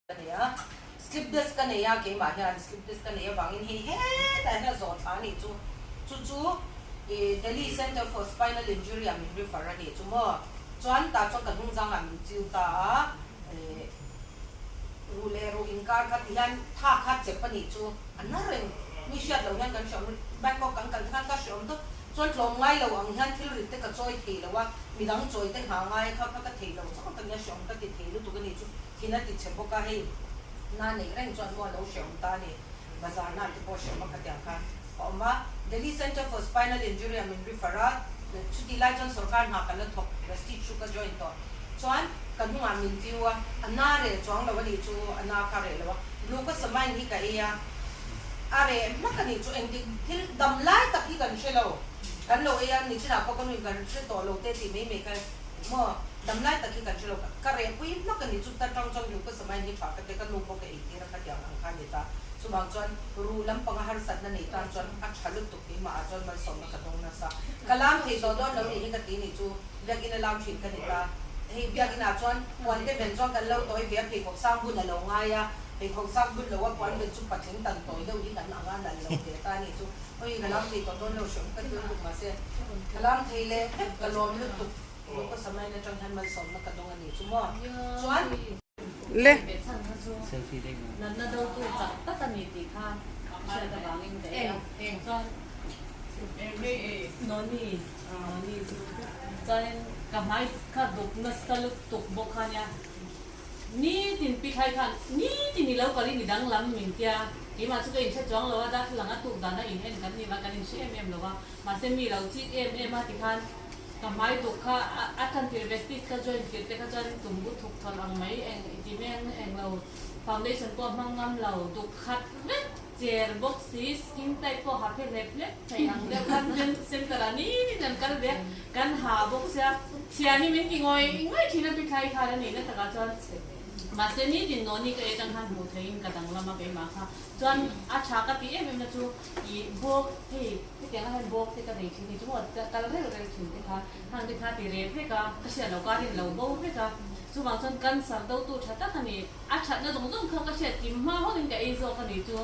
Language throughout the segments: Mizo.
Ka nei a, slip disc ka nei a, keimah hian slip disc ka nei avangin hei hetah hian a zawh thla a nih chu, chu chu ih Delhi Centre for Spinal Injury ah min refer a nih chu maw, chuan tah chuan ka hnungzangah min chiu ta a, ih ruh leh ruh inkar kha tihian tha kha chep a nih chu, a na reng, mi hriat loh hian kan hreawm, Bangkok kan kal te khan ka hreawm tawp, chuan tlawm ngai lo ang hian thil rit te ka chawi thei lo a, midang chawi te nghah ngai kha kha ka thei lo chauh ka nia hreawm ka ti thei lutuk a nih chu. Thin a ti chhe bawk a, hei na neih reng chuan maw a lo hreawm ta a ni. Bazar nan te pawh hreawm a khatiang khan a awm a. Delhi Centre for Spinal Injury ah min refer a, chutih lai chuan sorkar hna ka la thawk, Vestige chu ka join tawh. Chuan ka hnungah min tiu a, a na reh chuang lo a nih chu, a na kha reh lo a. Glucosamine hi ka ei a, a reh hmak a nih chu, engtik thil dam lai tak hi kan hre lo. Kan lo ei a, nichinah pawh ka nuin kan hre tawh lo te tih mai mai kha maw. Damlai tak hi kan hre lo, ka rehpui hmak a ni chu ta tang chuan glucosamine hi tha ka ti a, ka nu pawh ka eitir a khatiang ang kha a ni ta. Chuvang chuan ruh lampanga harsatna nei tan chuan a tha lutuk keimah ah chuan malsawmna ka dawng nasa. Ka lam thei tawh dawn lo nih hi ka ti nih chu biakinn a lam thin ka ni ta. Hei biakinn ah chuan puan te ven chuan kan lo tawi ve a, pheikhawk sang bun a lo ngai a, pheikhawk sang bun lo a puan ven chu patling tan tawi deuh hi kan ang a nalh lo ve ta a nih chu. Hawi ka lam thei tawh dawn lo hreawm ka ti lutuk mahse ka lam thei leh vek ka lawm lutuk. Glucosamine atang hian malsawmna ka dawng a ni chu maw? Chuan. Le. Natna dotu chak tak a ni tih kha hriat avangin ka ei a. Chuan Noni, Noni chu chuanin ka hmai kha duk nasa lutuk bawk kha nia. Nitin pi thlai khan nitin i lo kal i ni danglam min tia. Keimah chu ka inhre chuang lo a, darthlalang a tuk dana in en kan ni va, kan inhre em em lo va. Mahse mi lo chik em em a tikhan. Ka hmai duk kha a tan tir vestige ka join tir te kha chuan tum bu thuk thawl ang mai eng i ti mai ang eng lo foundation pawh hmang ngam lo duk khat vek cher bawk si skin type pawh ha phe hlep hlep thei ang deuh khan chen center ah ni ni kan kal ve a kan ha bawk sia chhia hi min ti ngawi ngawi thin a pi thlai khan a nihna takah chuan mahse nitin noni ka ei atang khan hmuh theihin ka danglam a keimah kha chuan a tha ka tih em em na chu Ih bawk hei hetiang ah hian bawk te ka nei thin hi chu maw kal rel rel thin te kha hang te kha ti reh vek a ka hriat loh karin lo bo vek a chuvang chuan cancer do tu tha tak a ni a thatna zawng zawng kha ka hriat kim hma hawnin ka ei zawk a ni chu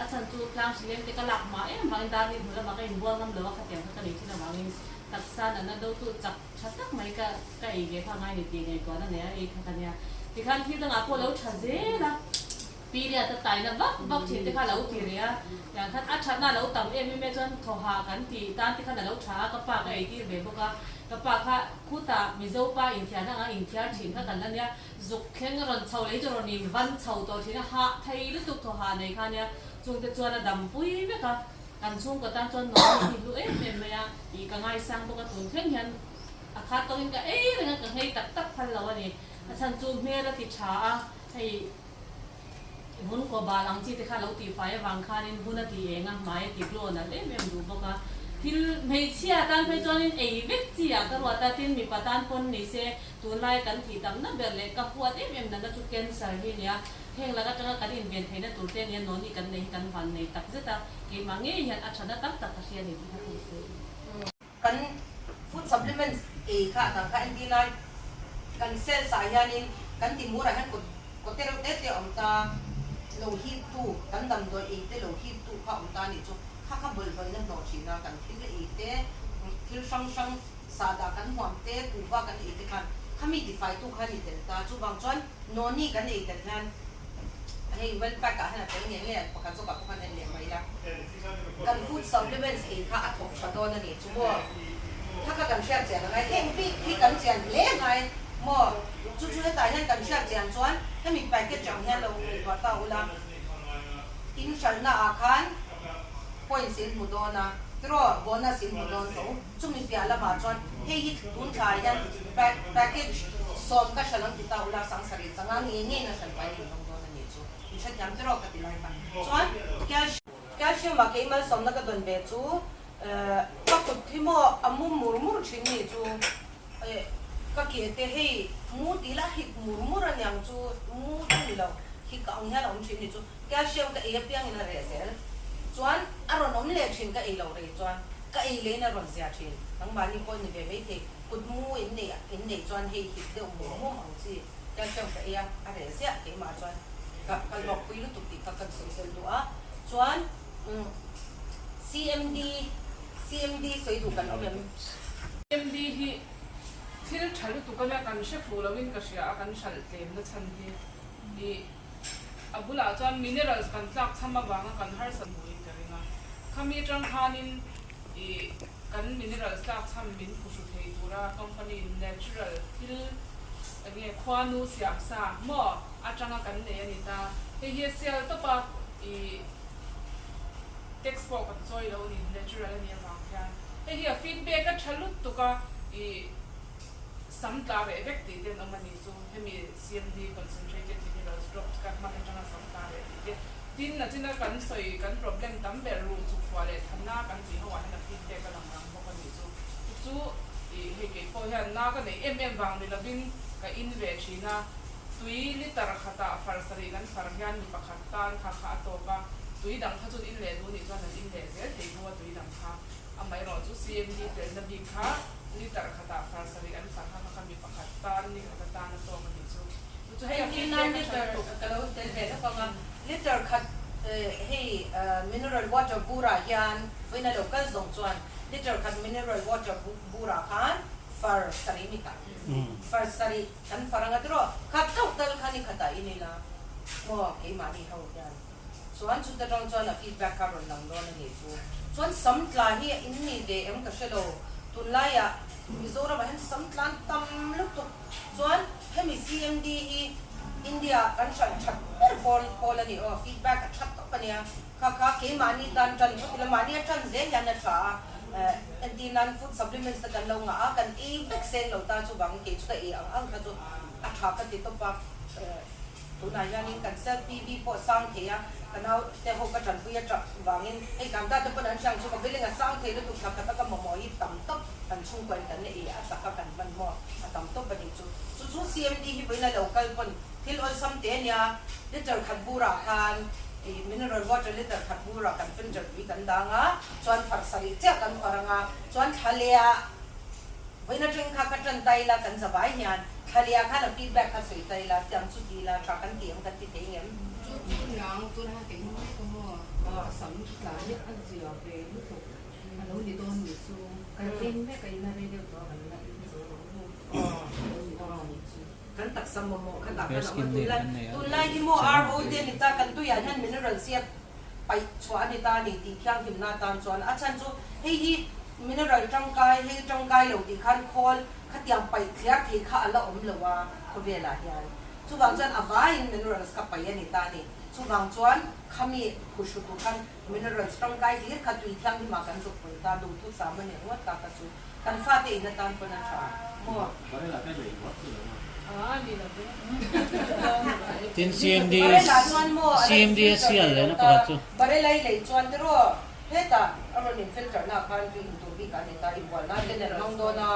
a chhan chu tlang hrileng te ka lak hma em vangin darni hnu lamah ka inbual ngam lo a khatiang kha ka nei thin avangin taksa natna do tu chak tha tak mai ka ka ei ve kha ngai ni tih ngaihtuahna nei a ei kha ka nia tikhan thil dangah pawh lo tha zel a. Period a taina vak vak thin te kha a lo ti reh a, tiang khan a thatna a lo tam em em e chuan thawhah kan tih tan te khan a lo tha a, ka pa ka eitir ve bawk a, ka pa kha khutah Mizo pa inthian anga inthiar thin kha kan la nia, zuk thleng rawn chho leh hi chu rawn in van chho tawh thin a, hah thei lutuk thawhah nei kha nia, chungte chuan a dampui vek a, kan chhungkaw tan chuan nuam hi hlu em em mai a, ih ka ngaisang bawk a, tun thleng hian a khat tawkin ka ei reng a, ka nghei tak tak phal lo a ni, a chhan chu hmel a ti tha a, hei. Vun kaw bal ang chi te kha lo tihfai avang khanin vun a ti eng a, hmai a ti glow nalh em em duh bawk a. Thil hmeichhia tan phei chuanin ei vek chi ah ka ruat a, tin mipa tan pawn ni se tunlai kan thih tamna ber leh ka huat em em nana chu cancer hi a nia. Heng lak atanga kan inven theihna tur te ania noni kan nei hi kan van nei tak zet a, keimah ngei hian a thana tam tak ka hria a ni tih kha ka sawi. Kan food supplements ei kha dang kha entir nan kan cells ah hianin kan timur ah hian kut kawt te reuh te te a awm ta, lo hip tu kan damdawi ei te lo hip tu kha a awm ta anih chu kha kha bawlhhlawina hnawh thin a, kan thil ei te thil hrang hrang sahdah kan huam te kuhva kan ei te khan khami tifai tu kha a ni tel ta, chuvang chuan noni kan ei tel hian hei well pack ah hian a tel ngei ngei a, pakhat zawkah pawh khan en leh mai ila. Kan food supplements ei kha a thawk tha dawn a ni chu maw? Kha kha kan hriat chian angai, heng bik hi kan chian hle ngai maw? Chu chu hetah hian kan hriat chian chuan hemi package ang hian lo ngaihtuah ta ula, in hralhna ah khan points in hmu dawn a, tiraw bonus in hmu dawn tho, chumi piah lamah chuan hei hi tun thlai hian package 10 ka hralh ang ti ta ula, 70 changa ngei ngeiin a hralh pain in dawng dawn a ni chu. I hrethiam tiraw ka ti lai kha. Chuan calcium ah kei malsawmna ka dawn ve chu ka kut hi maw a mu mur mur thin ni chu ka ke te hei mu tih lah hik mur mur a niang chu mu chu ni lo hik ang hian a awm thin ni chu calcium ka ei apiangin a reh zel chuan a rawn awm leh thin ka ei loh rei chuan ka ei leh in a rawn zia thin nangmahni pawh ni ve maithei kut mu in neih in neih chuan hei hik deuh mur mum ang chi. Calcium ka ei a, a reh ziah keimah chuan ka ka hlawkpui lutuk tih kha ka sawi tel duh a. Chuan CMD CMD sawi duh kan awm em? CMD hi thil tha lutuk a nia kan hre fuh loin ka hria a, kan hralh tlemna chhan hi i a bulah chuan minerals kan tlak chham avanga kan harsat hmuhin ka ring a, khami atang khanin i kan minerals tlak chham min phuhru thei tura company natural thil eng nge khuanu siam sa maw atanga kan nei a ni ta, hei hi a sial tawp a i tax pawh kan chawi lo a ni, natural a nih avang hian hei hi a feedback a tha lutuk a i sam tla reh vek tih te an awm a ni chu hemi CMD concentrated minerals drops kan hman atanga sam tla reh tih te tin a china kan sawi kan problem tam ber ruh chuk chhuah leh thanna kan tih ho ah hian a feedback a lang rang bawk a nih chu chu chu i hei kei pawh hian na ka neih em em vang ni lovin ka in ve thin a tui liter khatah far sarih kan far hian mi pakhat tan kha kha a tawk a tui dang kha chuan in leh duh nih chuan an in leh zel thei bawk a tui dang kha Amaherawh chu CMD telna bik kha liter khatah far sarih an far hak a kha mi pakhat tan ni khat atan a tawk a nih chu. Chu chu hei a Engtin feedback a nan tha liter lutuk. ka lo tel ve lawk ang a, liter khat hei mineral water burah hian vawiin a lo kal zawng chuan liter khat mineral water burah khan far sarih mi khat far sarih kan far anga tiraw khat chauh tal kha ni khatah in ila maw keimahni ho hian. Chuan chuta tang chuan a feedback kha rawn lang dawn a nih chu. Chuan sam tla hi in ni ve em ka hre lo. Tunlaiah Mizoramah hian sam tlan tam lutuk. Chuan hemi CMD hi India kan hran that ber pawl pawl a ni aw. Feedback a that tawp a nia. Kha kha keimahni tan tan phawt ila mahni a tan zel hian a tha a. Entir nan food supplements te kan lo ngah a, kan ei vek seng lo ta chuvangin kei chu ka ei ang ang kha chu a tha ka ti tawp a. Tunah hianin kan self PV pawh sang thei a, ka naute ho ka tanpui a tap vangin hei kan tate pawn an hriang chu ka building a sang thei lutuk thla khat a ka mamawh hi tam tawp kan chhungkua in kan ei a taka kan hman maw a tam tawp a nih chu. Chu chu CMD hi vawiin a lo kal pawn thil awlsam te ania liter khat burah khan ih mineral water liter khat burah kan filter tui kan dang a chuan far sarih chiah kan far anga chuan thla leh ah Vawiin atang kha ka tan ta ila kan zavai hian Thlalia khan a feedback kha sawi ta ila tiang chu ti ila tha kan ti ang kan ti thei ngem. Chu chu niang tuna kei hmu mek a maw ka sam tla hi a zia ve lutuk a lo ni dawn ni chu ka eng mek a in a rei deuh tawh a kan la in zo lo maw a lo ni dawn ni chu. Kan taksa mamawh kha dah kan awm a tunlai tunlai hi maw RO te a ni ta kan tuiah hian mineral siap paih chhuah a ni ta a ni tih thianghlimna atan chuan a chhan chu hei hi mineral tangkai hei tangkai lo tih khan khawl khatiang paih thliar thei kha a la awm lo a khawvelah hian chuvang chuan a vaiin minerals kha paih a ni ta a ni chuvang chuan khami phuhru tur khan minerals tangkai hlir kha tui thianghlimah kan zuk pawlh ta duhthusam a ni ringawt ta kha chu Kan fate in atan pawn a tha maw? Tin CMD Barela chuan maw a la CMD a in filter sial leh leh lo na ta pakhat chu. Barela i lei chuan tiraw hetah a rawn in filter na khan tui in tur bik ah ni ta inbualna ten an hmang dawn a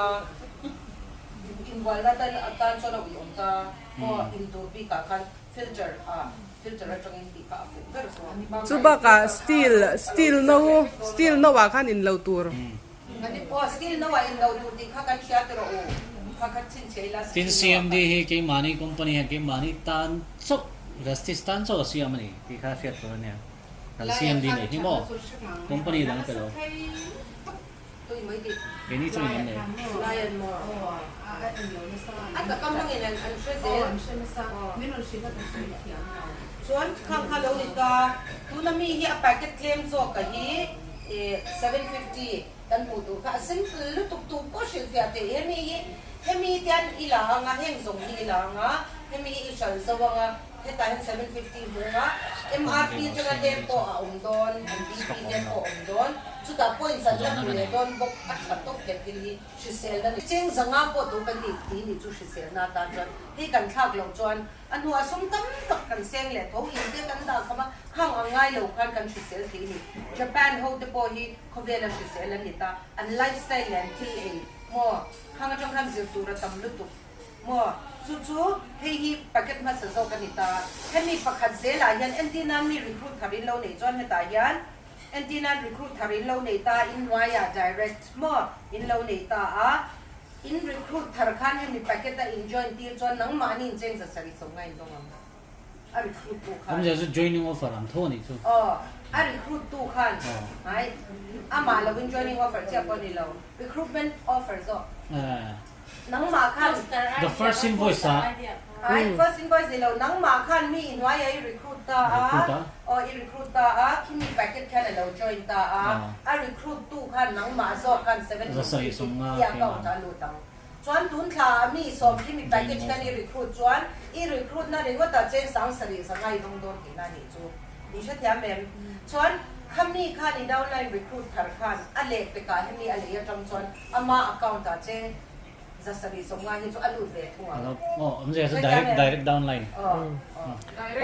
inbualna ten atan chuan a uiawm ta maw in tur bik ah khan filter ah filter atangin tih kha a fuh ber zawk. Chu bakah steel steel no steel no ah khan in lo tur. Tin CMD hi keimahni company hian keimahni tan chauh Vestige tan chauh a siam a ni tih kha hriat tur a nia. Kan CMD nei hi maw company dang pe lo. Keini chuan in an nei. Kan hmuh tur kha a simple lutuk tu pawh hrilhfiah theih hemi hi hemi tian i la anga heng zawng hi i la anga hemi hi i hral zo anga hetah hian 750 hmu anga MRP atanga tlem pawh a awm dawn an BP tlem pawh a awm dawn chutah points an la hmu leh dawn bawk a tha tawk he thil hi hriselna ni cheng zanga pawh tu kan tih tih nih chu hriselna atan chuan hei kan thlak loh chuan A hnuah sum tam tak kan seng leh tho, in te kan dah kham a, khang ang ngai lo khan kan hrisel thei ni. Japan ho te pawh hi khawvela hrisel an ni ta, an lifestyle leh an thil ei maw, khang atang khan zir tur a tam lutuk maw, chu chu hei hi packet hmasa zawk a ni ta. Hemi pakhat zelah hian entir nan mi recruit thar in lo neih chuan hetah hian entir nan recruit thar in lo nei ta, in hnuaiah direct maw in lo nei ta a. In recruit thar khan hemi packet a in join tir chuan nangmahni in cheng 700 sawmnga in dawng ang. A recruit tu khan. Awmzia chu joining offer ang tho a nih chu. Aw, a recruit tu khan ai amah lo in joining offer chiah pawh a ni lo, recruitment offer zawk. Nangmah khan. The first invoice ah. Ai, first invoice ni lo, nangmah khan mi i hnuaiah i recruit ta a, aw i recruit ta a, khimi packet khan a lo join ta a, a recruit tu khan nangmah zawk khan 750 i account ah a lut ang. Chuan tun thla ah mi 10 khimi package khan i recruit chuan i recruit na ringawt ah chen 7500 i dawng dawn tihna a nih chu. Min hrethiam em? Chuan khami khan i downline recruit thar khan a lehpekah hemi a lei atang chuan ama account ah cheng 750 hi chu a lut ve thung ang. Aw, awmzia chu direct direct downline.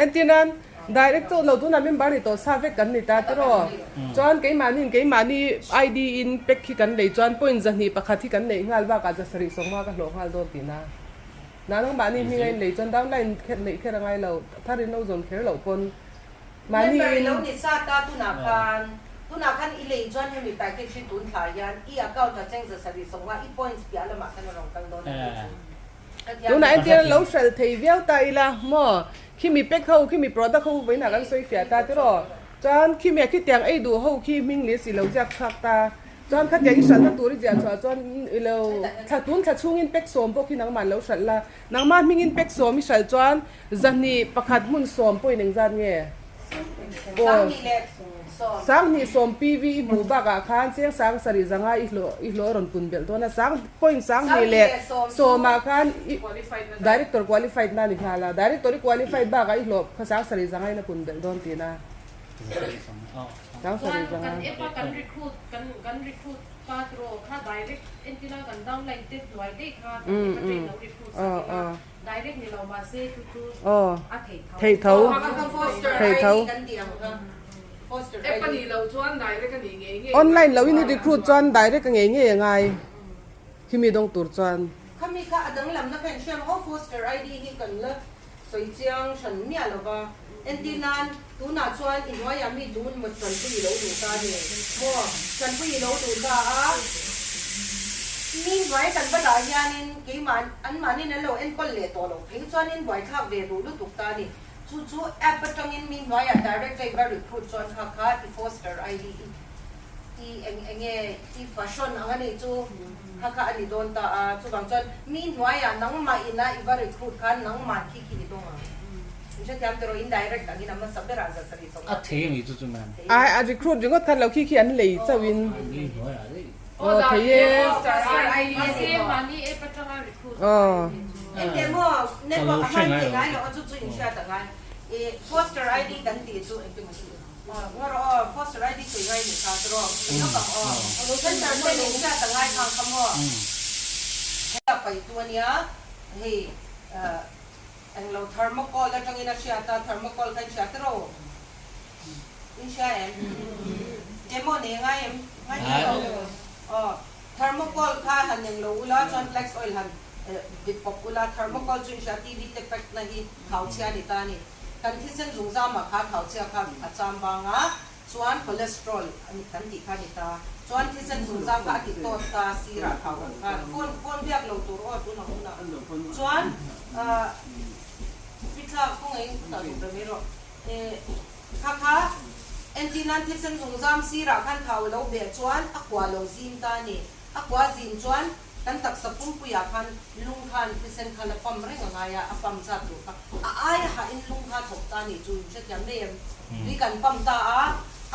Entirnan, direct chu lo tunah member ni tawh sa vek kan ni ta tiraw? Chuan keimahniin keimahni ID in pack hi kan lei chuan point 201 hi kan neih nghal bakah 750 ka hlawh nghal dawn tihna. Na nangmahni hming a in lei chuan downline kher neih kher a ngai lo, thar in lo zawn kher loh pawn. Mahni Member i in. lo ni sa ta tunah khan tunah khan i lei chuan hemi package hi tun thla hian i account ah cheng 750 i points piah lamah khan a rawn kal dawn a tih chu ka thiam Tunah em? entir lo hralh thei viau ta ila maw khimi pack ho khimi product ho vawiinah kan sawi fiah ta tiraw chuan khimi a khitiang ei duh ho khi hming leh si lo ziak chhuak ta chuan khatiang i hralhna tur i ziah chhuah chuan i lo thla tun thla chhungin pack 10 pawh khi nangmah an lo hralh la nangmah hmingin pack 10 i hralh chuan 201 hmun 10 pawhin engzat nge? Aw, 2010 PV i hmuh bakah khan cheng 7500 i hlawh i hlawh a rawn pun belh dawn a, sang point 2010 ah khan i Director qualified na ni nghal a, Director i qualified bakah i hlawh kha 7500 in a pun belh dawn tihna. Chuan kan app a kan recruit kan kan recruit ta tiraw kha direct entina kan downline te hnuai daih kha kan app atangin lo recruit sak ila. Direct ni lo mahse chu chu a theih tho. Theih tho. Theih tho. App a nih loh chuan direct a nih ngei ngei. Online lo in i recruit chuan direct a ngei ngei a ngai khimi dawng tur chuan. Khami kha a danglamna kha in hriam aw foster ID hi kan la sawi chiang hran miah lo va. Entir nan tunah chuan i hnuaiah mi dun maw tanpui i lo duh ta a ni maw tanpui i lo duh ta a. Mi hnuai kan va dah hianin keimah anmahniin an lo enkawl leh tawh loh phei chuanin buaithlak ve duh lutuk ta a ni. Chu chu app atangin mi hnuaiah direct a i va recruit chuan kha kha i foster ID i i eng enge i fahrawn ang a nih chu kha kha a ni dawn ta a. Chuvang chuan mi hnuaiah nangmah ina i va recruit khan nangmah khi khi i dawng ang. In hrethiam tiraw indirect angin a hmasa berah 750. A thei ang i chu chu ma'am. Ai a recruit ringawt khan lo khi khi an lei chauh in. Mi hnuaiah daih. Aw thei e. Aw. Engte maw network a hman thei ngai loh a chu chu in hriat a ngai. I foster ID kan tih chu engte maw chu aw ngaw rawh aw foster ID sawi ngai ni kha tiraw sawi lawk ang aw. Center ten in hriat a ngai khang kha maw. Heta paihtu ania hei Englo thermocol atangin a hriat a, thermocol kha in hria tiraw? In hria em? Demo nei ngai em? Ngai ngai lo. Aw, thermocol kha han englo ula chuan flax oil han dip pawp ula, thermocol chu in hria TV te pack na hi thau chhia a ni ta a ni. Kan thisen zungzamah kha thau chhia kha a cham vang a, Chuan cholesterol kan tih kha a ni ta. Chuan thisen zungzang kha a ti tawt ta sirah thau ang khan. Phone phone biak lo tur aw tun ang hunah. Chuan ahh pithlak kawngei chutah zuk be mai rawh. Eh kha kha entir nan thisen zungzam sirah khan thau lo beh chuan a kua lo zim ta a ni. A kua zim chuan kan taksa pumpuiah khan lung khan thisen kha la pump reng a ngai a, a pump zat tur kha a aia hahin lung kha thawk ta a nih chu in hrethiam mai em? Tui kan pump ta a,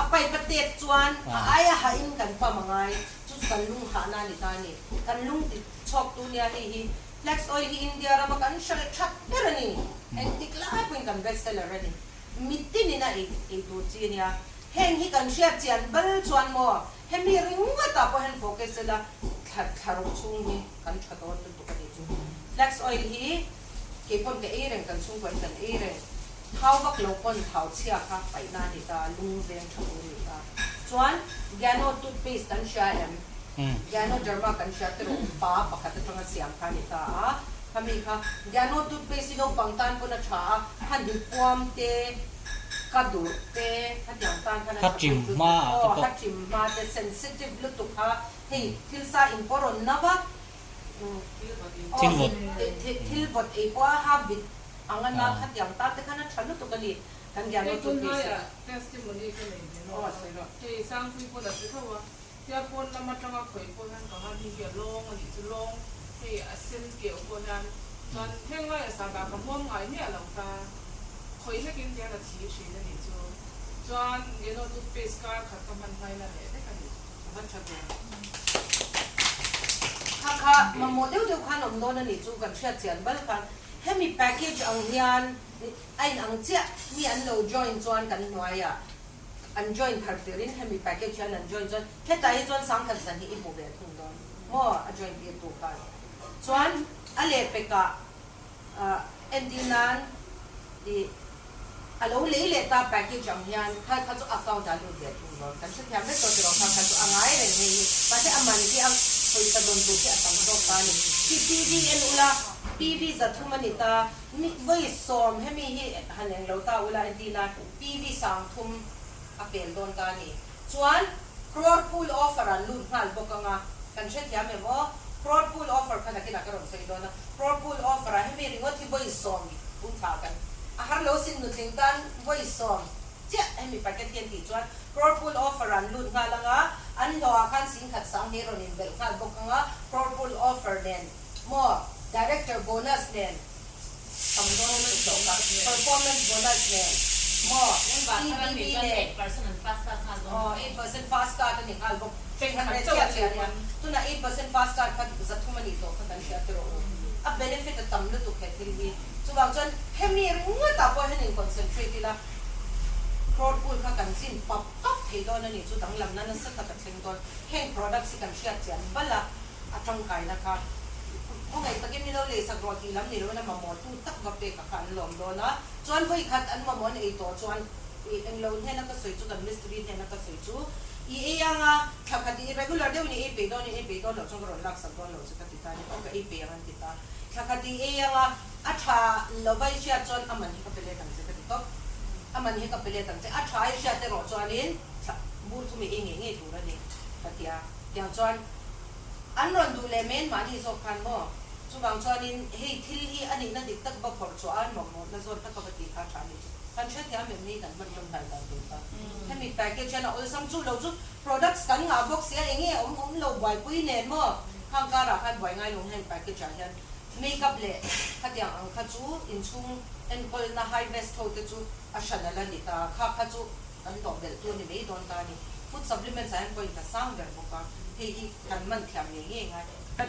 a pipe a tet chuan a aia hahin kan pump a ngai, chu chu kan lung hahna a ni ta a ni. Kan lung ti chhuak tu nia hei hi flax oil hi India rama kan hralh that ber a ni, engtik lai pawhin kan best seller a ni, mitinin a ei ei tur chi a nia, heng hi kan hriat chian bal chuan maw Hemi ringawtah pawh hian focus ila thla thla rawh chhung hi kan tha dawn lutuk a nih chu. Flax oil hi kei pawn ka ei reng, kan chhungkuain kan ei reng. Thau vak lo pawn thau chhia kha paihna a ni ta, lung veng tha tur a ni ta. Chuan Gano toothpaste kan hria em? Ganoderma kan hria tiraw pa pakhat atanga siam kha a ni ta a. Khami kha Gano toothpaste hi naupang tan pawn a tha a, han hipuam te, Ka duh te khatiang tan khan a tha pui chu aw ha chim hma te sensitive lutuk kha hei thil sa in pawh rawn na va. Aw thil vawt ei pawh a ha vit ang a na khatiang tan te khan a tha lutuk a ni kan Hei tun hnaia testimony ka nei ve maw? Hei Sangpui pawn a hre tho a, tia pawn lam atanga khawih pawh hian ka han hei hi a lawng a nih chu lawng hei a sen keuh pawh hian chuan heng laia sahdah ka hmuam ngai miah lo ta khawih hlekin tihian a thi thin a nih chu chuan Geno toothpaste kar khat ka hman hmain a reh vek a nih chu. A van tha ve. Kha kha mamawh deuh deuh khan awm dawn a nih chu kan hriat chian bal khan hemi package ang hian a in ang chiah mi an lo join chuan kan hnuaiah an join thar tirin hemi package hian an join chuan hetah hi chuan sangkhat zan hi i hmu ve thung dawn maw a join tir tu khan chuan a lehpekah Entir nan i a lo lei leh ta package ang hian kha kha chu account ah lut ve thung dawn. Kan hrethiam vek tawh tiraw kha kha chu a ngai reng hei hi. Mahse a man khi a pawisa dawn tur khi a tam zawk ta a ni. Khi PV en ula PV 300 a ni ta mi vawi sawm hemi hi han eng lo ta ula entir nan PV 3000 a pel dawn ta a ni. Chuan crore pool offer an lut nghal bawk anga kan hrethiam em aw. Crore pool offer kha nakinah ka rawn sawi dawn a. Crore pool offer ah hemi ringawt hi vawi sawm pum thla kan a har lo sin nutling tan vawi sawm chiah hemi packet hian tih chuan crore pool offer an lut nghal anga an hlawh ah khan 10,000 sang hi rawn inbelh nghal bawk anga crore pool offer nen maw director bonus nen tam dawn a ni tawh kha performance bonus nen maw PBB nen aw 8% fast card a ni nghal bawk 300 chiah chiah ania tunah 8% fast card kha 300 a nih tawh kha kan hria tiraw u a benefit a tam lutuk he thil hi chuvang chuan hemi ringawt ah pawh hian in concentrate ila crore pool kha kan tlin pap pap thei dawn a ni chu danglamna nasa tak a thleng dawn heng products hi kan hriat chian bal a. A tangkaina kha khawngaih takin min lo leisak rawh tih lam ni loin a mamawh tu tak va pek a kha an lawm dawn a, chuan vawi khat an mamawh an ei tawh chuan i englo hnena ka sawi chu kan mistiri hnena ka sawi chu i ei anga thla khat i regular deuhin i ei peih dawn i ei peih dawn loh chuan ka rawn laksak dawn loh che ka ti ta a ni aw ka ei peih ang an ti ta thla khat i ei anga a tha lova i hriat chuan a man hi ka pe let ang che ka ti tawp a man hi ka pe let ang che a tha i hriat erawh chuanin thla bur thum i ei ngei ngei tur a ni ka ti a. Tiang chuan an rawn duh leh men mahni zawk khan maw? Chuvang chuanin hei thil hi a nihna dik tak va phawrh chhuah a, mamawhna zawn taka va tih kha a tha a nih chu. Kan hrethiam em ni kan hman ṭawm hnai dan tur kha. Hemi package hian a awlsam chu lo chu products kan ngah bawk sia enge awm awm lo buaipui nen maw? Khang karah khan buai ngai lo heng package ah hian makeup leh khatiang ang kha chu inchhung enkawlna high vest ho te chu a hran a la ni ta kha kha chu Kan tawh belh tu a ni mai dawn ta a ni. Food supplements ah hian point a sang ber bawk a, hei hi kan man thiam ngei ngei ngai. Kan.